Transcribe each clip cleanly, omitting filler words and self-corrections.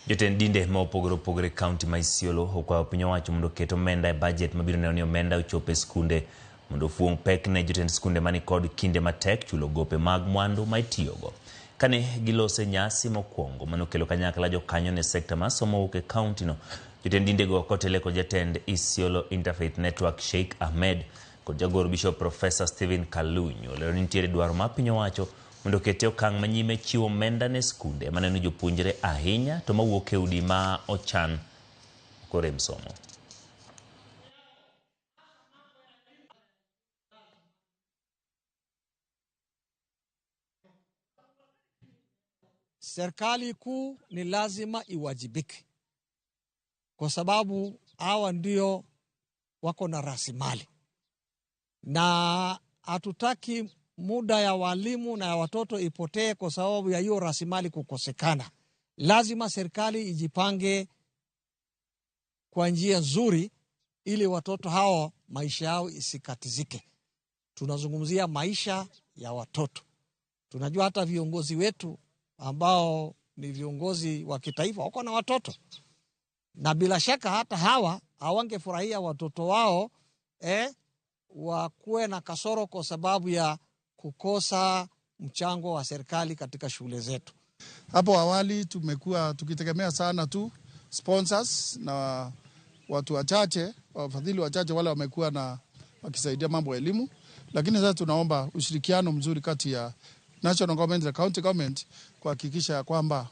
Jotend dinde ma opogore opogore e kaunti ma Isiolo okwayo piny owacho mondo oket omenda e bajet mabiro neno ni omenda ochopo e skunde mondo ofuong' pek ne jotend skunde mani kod kinde matek chulo gope mag mwandu ma itiyogo. Kane gilose nyasi mokwongo manokelo kanyakla jokanyo ne sekta mar somo wuok e kaunti no, jotend dindego kotele kod jatend Isiolo Interfaith Network Sheikh Ahmed kod jagoro Bishop Professor Stephen Kalunyu olero ni nitiere dwaro mar piny owacho mondo okete okang' manyime chiwo omenda ne skunde maneno jopuonjre ahinya to mawuok e udi ma ochan korem somo. Serikali kuu ni lazima iwajibike, kwa sababu hawa ndio wako na rasilimali, na hatutaki muda ya walimu na ya watoto ipotee kwa sababu ya hiyo rasilimali kukosekana. Lazima serikali ijipange kwa njia nzuri ili watoto hao maisha yao isikatizike. Tunazungumzia maisha ya watoto. Tunajua hata viongozi wetu ambao ni viongozi wa kitaifa wako na watoto, na bila shaka hata hawa hawangefurahia watoto wao wakuwe na kasoro kwa sababu ya kukosa mchango wa serikali katika shule zetu. Hapo awali tumekuwa tukitegemea sana tu sponsors na watu wachache, wafadhili wachache wale wamekuwa na wakisaidia mambo ya elimu, lakini sasa tunaomba ushirikiano mzuri kati ya national government na county government kuhakikisha kwamba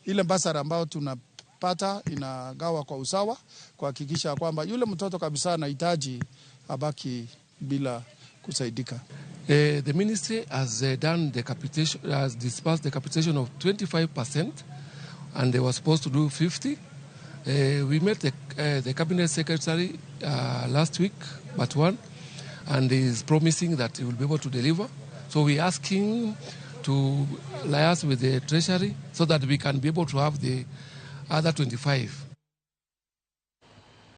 ile basara ambayo tunapata inagawa kwa usawa, kuhakikisha kwamba yule mtoto kabisa anahitaji abaki bila kusaidika. The ministry has done the capitation, has disbursed the capitation of 25%, and they were supposed to do 50. We met the cabinet secretary last week, but one, and he is promising that he will be able to deliver. So we ask him to liaise with the treasury so that we can be able to have the other 25.